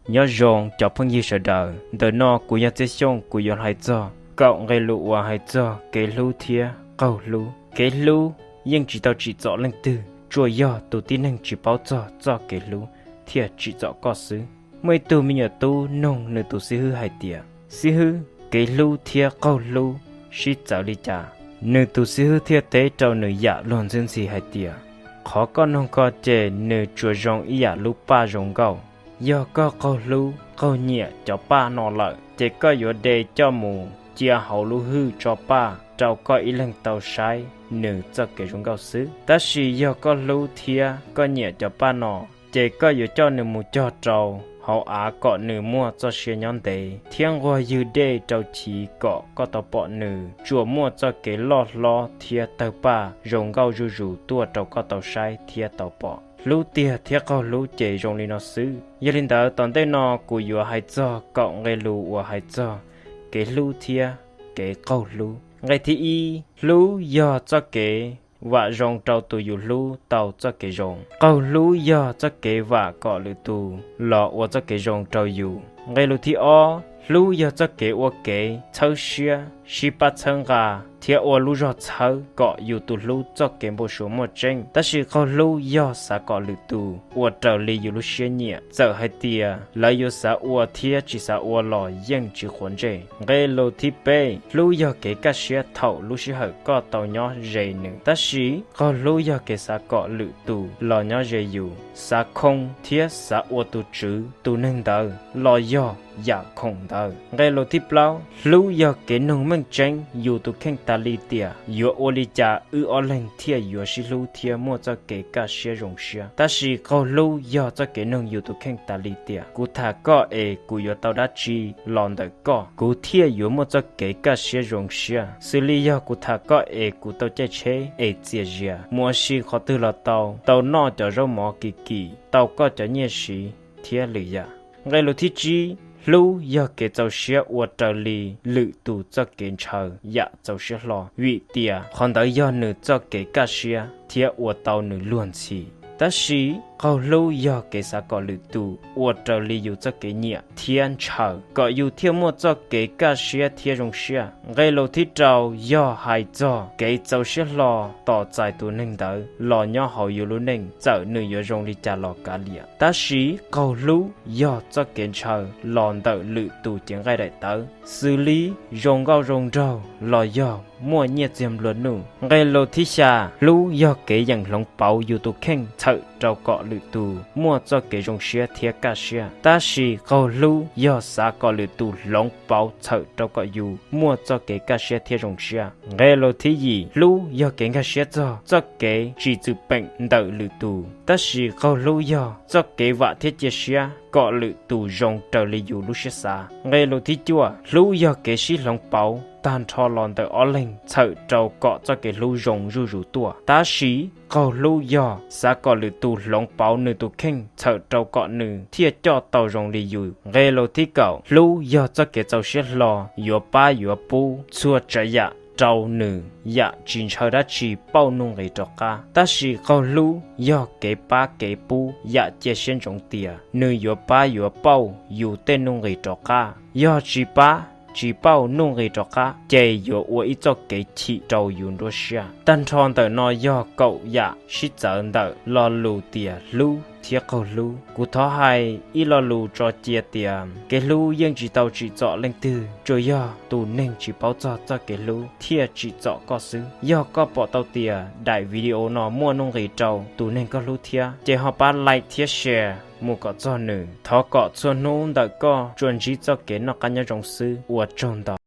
Nyob zoo cov phooj ywg sawv daws, ntawm no kuv yog Txiaj Xyooj, kuv yuav hais txog kaum nqe lus uas hais txog kev hlub thiab qaug hlub. Kev hlub yeej tsis tau tsim txom leej twg, tsuas yog tus tib neeg tsis paub txog txoj kev hlub thiaj tsim txom koj xwb. Muaj ib tug me nyuam tub noog nws tus xib hwb hais tias, xib hwb, kev hlub thiab qaug hlub sib txawv li cas? Nws tus xib hwb thiaj teb rau nws yam luag ntxhi ntxhi hais tias, qhov koj noog ko ces nws tsuas zoo ib yam lub paj zoo nkauj. Yog koj qaug hlub qaug nyiam cov paj no lawm, ces koj yuav de coj mus cia hauv lub hwj tso paj rau koj ib leeg tau saib nws txoj kev zoo nkauj xwb. Tab sis yog koj hlub thiab koj nyiam cov paj no, ces koj yuav coj nws mus cog rau hauv av kom nws muaj txoj sia nyob ntev thiab nquag ywg dej rau chiv kom koj tau pom nws tsuas muaj txoj kev loj hlob thiab tawg paj zoo nkauj zuj zus tuaj rau koj tau saib thiab tau pom. Hlub tiag thiab qaug hlub ces zoo li no xwb. Yog li ntawd, tom ntej no kuv yuav hais txog kaum nqe lus uas hais txog kev hlub thiab kev qaug hlub. Nqe thib ib, hlub yog txoj kev vam zoo rau tus yus hlub tau txoj kev zoo. Qaug hlub yog txoj kev vam kom lwm tus los ua txoj kev zoo rau yus. Nqe lus thib ob, hlub yog txoj kev ua kev txhawb siab, sib pab txhawb nqa thiab ua lub zog txhawb kom yus tus hlub txoj kev npau suav muaj tseeb. Tab sis qaug hlub yog xav kom lwm tus ua raws li yus lub siab nyiam, txawm hais tias lawv yuav xav ua thiab tsis xav ua los yeej tsis quav ntsej. Nqe lus thib peb, hlub yog kev kaj siab thaum lub sij hawm koj tau nyob ze nws, tab sis qaug hlub yog kev xav kom lwm tus los nyob ze yus, xav khoom thiab xav ua tus tswv tus neeg ntawd los yog yam khoom ntawd. Nqe lus thib plaub, hlub yog kev noog meej tseeb yus tus kheej tas li tias yuav ua li cas wb ob leeg thiaj yuav sib hlub thiab muaj txoj kev kaj siab zoo siab. Tab sis qaug hlub yog txoj kev noog yus tus kheej tas li tias kuv tham koj es kuv yuav tau dab tsi los ntawm koj kuv thiaj yuav muaj txoj kev kaj siab zoo siab. Xws li yog kuv tham koj es kuv tau caij tsheb es txias zias, mus ua si qhov twg los tau, tau noj cov zaub mov kim kim, tau koj cov nyiaj siv thiab lwm yam. Nqe lus thib tsib, hlub yog kev txaus siab ua raws li lwm tus txoj kev ntshaw yam txaus siab hlo, vim tias qhov ntawd yog nws txoj kev kaj siab thiab ua tau nws luag ntxhi. Tab sis qaug hlub yog kev xav kom lwm tus ua raws li yus txoj kev nyiam thiab ntshaw, kom yus thiaj muaj txoj kev kaj siab thiab zoo siab. Nqe lus thib rau yog hais txog kev txaus siab hlo tos txais tus neeg ntawd los nyob hauv yus lub neej, txawm nws yuav zoo li cas los kav liam. Tab sis qaug hlub yog txoj kev ntshaw los ntawm lwm tus cev nqaij daim tawv, xws li zoo nkauj zoo nraug los yog muaj nyiaj txiag nplua nuj. Nqe lus thib xya, hlub yog kev yeem hloov pauv yus tus kheej txhawm rau kom lwm tus muaj txoj kev zoo siab thiab kaj siab, tab sis qaug hlub yog xav kom lwm tus hloov pauv txhawm rau kom yus muaj txoj kev kaj siab thiab zoo siab. Nqe lus thib yim, hlub yog kev nkag siab txog txoj kev tsis txwm peem ntawm lwm tus, tab sis qaug hlub yog txoj kev vam thiab cia siab kom lwm tus zoo raws li yus lub siab xav. Nqe lus thib cuaj, hlub yog kev sib hloov pauv tag nrho los ntawm ob leeg txhawm rau kom txoj kev hlub zoo zuj zus tuaj, tab sis qaug hlub yog xav kom lwm tus hloov pauv nws tus kheej txhawm rau kom nws thiaj coj tau zoo li yus. Nqe lus thib kaum, hlub yog txoj kev txaus siab hlo yuav pab yuav pub txhua tsav yam rau nws, yam tsis ntshaw dab tsi pauj nuj nqis rov qab, tab sis qaug hlub yog kev pab kev pub yam cia siab ntsoov tias nws yuav pab yuav pauj yus tej nuj nqis rov qab. Yog tsis pab tsis pauj nuj nqis rov qab ces yuav ua ib txoj kev chim rau yus nruab siab. Tag nrho ntawm no yog kaum yam sib txawv ntawm lo lus tias hlub thiab qaug hlub. Kuv thov hais ib lo lus tso cia tias kev hlub yeej tsis tau tsim txom leej twg, tsuas yog tus neeg tsis paub txog txoj kev hlub thiaj tsim txom koj xwb. Yog koj pom tau tias daim video no muaj nuj nqis rau tus neeg koj hlub thiab, ces ho pab like thiab share mus kom txog nws. Thov kom txhua hnub ntawm koj tsuas ntsib txoj kev noj qab nyob zoo xwb. Ua tsaug ntau.